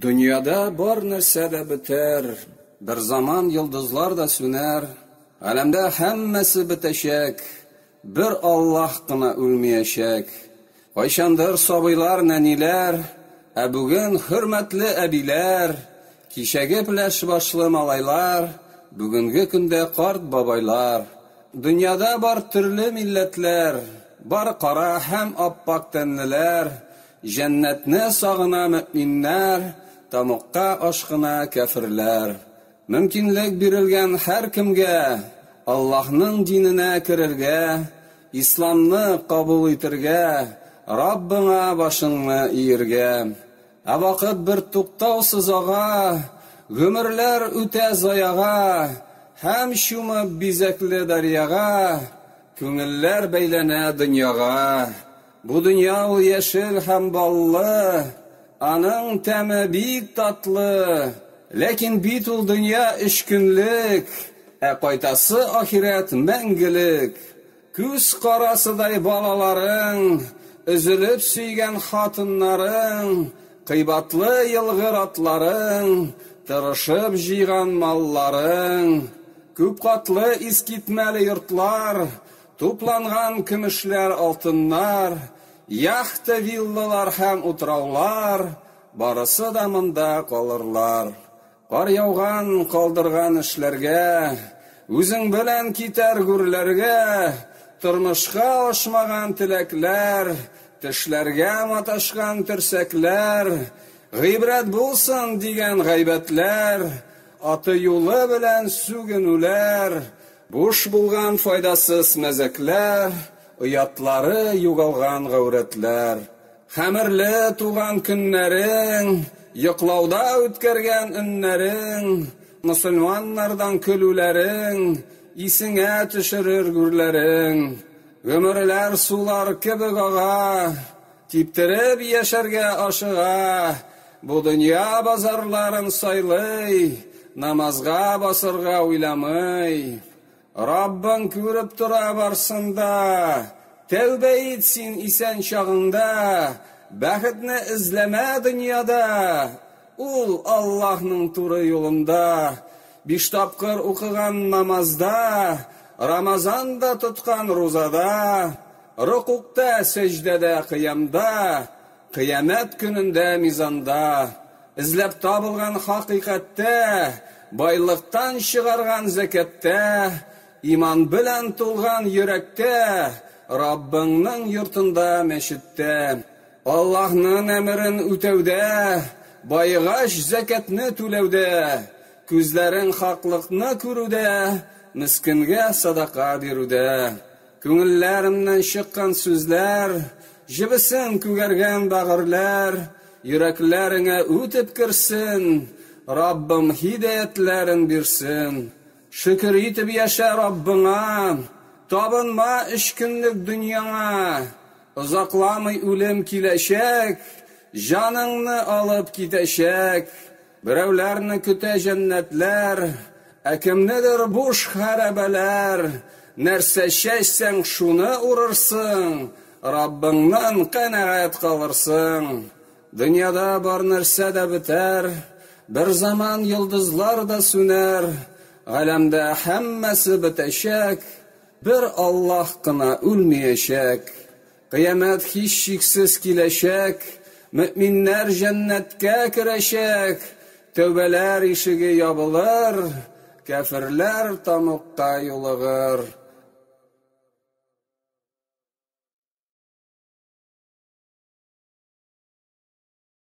Дөньяда бар нәрсә дә бетәр, бер заман йолдызлар да сүнәр, галәмдә һәммәсе бетәчәк, бер Аллаһ кына үлмиячәк. Кайчандыр сабыйлар, нәниләр, ә бүген хөрмәтле әбиләр, кичәге пеләш башлы малайлар, бүгенге көндә карт бабайлар. Дөньяда бар төрле милләтләр, бар кара һәм аппак тәнлеләр, җәннәтне сагына мөэминнәр, тамукка ашкына кәферләр. Мөмкинлек бирелгән һәркемгә Аллаһның диненә керергә, Исламны кабул итергә, Раббыңа башыңны иергә. Ә вакыт бер туктаусыз ага, гомерләр үтә заяга, һәм чумып бизәкле дәрьяга, күңелләр бәйләнә дөньяга. Бу дөнья ул яшел һәм баллы, аның тәме бик татлы. Ләкин бит ул дөнья өч көнлек, ә кайтасы ахирәт мәңгелек. Күз карасыдай балаларың, өзелеп сөйгән хатыннарың, кыйбатлы елгыр атларың, тырышып җыйган малларың, күпкатлы искитмәле йортлар, тупланган көмешләр, алтыннар, яхта, виллалар һәм утраулар, барысы да монда калырлар. Кар яуган, калдырган эшләргә, үзең белән китәр гүрләргә, тормышка ашмаган теләкләр, тешләргә маташкан терсәкләр, гыйбрәт булсын дигән гайбәтләр, аты юлы белән сүгенүләр, буш булган файдасыз мәзәкләр, оятлары югалган гаурәтләр. Хәмерле туган көннәрең, йоклауда үткәргән өннәрең, мөселманнардан көлүләрең, исеңә төшерер гүрләрең. Гомерләр сулар кебек ага, типтереп яшәргә ашыга, бу дөнья базарларын сайлый, намазга басырга уйламый. Раббың күреп тора барсын да, тәүбә ит син исән чагыңда, бәхетне эзләмә дөньяда, ул Аллаһның туры юлында. Биш тапкыр укыган намазда, Рамазанда тоткан рузада, рокукта, сәҗдәдә, кыямда, кыямәт көнендә мизанда, эзләп табылган хакыйкатьтә, байлыктан чыгарган зәкәттә, иман белән тулган йөрәктә, Раббыңның йортында, мәчеттә, Аллаһның әмерен үтәүдә, баегач зәкәтне түләүдә, күзләрең хаклыкны күрүдә, мескенгә садака бирүдә. Күңелләремнән чыккан сүзләр, җебесен күгәргән бәгырьләр, йөрәкләреңә үтеп керсен, Раббым һидәятләрен бирсен. Шөкер итеп яшә Раббыңа, табынма өч көнлек дөньяңа. Озакламый үлем киләчәк, җаныңны алып китәчәк. Берәүләрне көтә җәннәтләр, ә кемнедер буш хәрабәләр. Нәрсә чәчсәң, шуны урырсың, Раббыңнан канәгать калырсың. Дөньяда бар нәрсә дә бетәр, бер заман йолдызлар да сүнәр, галәмдә һәммәсе бетәчәк, бер Аллаһ кына үлмиячәк. Кыямәт һичшиксез киләчәк, мөэминнәр җәннәткә керәчәк, тәүбәләр ишеге ябылыр, кәферләр тамукка юлыгыр.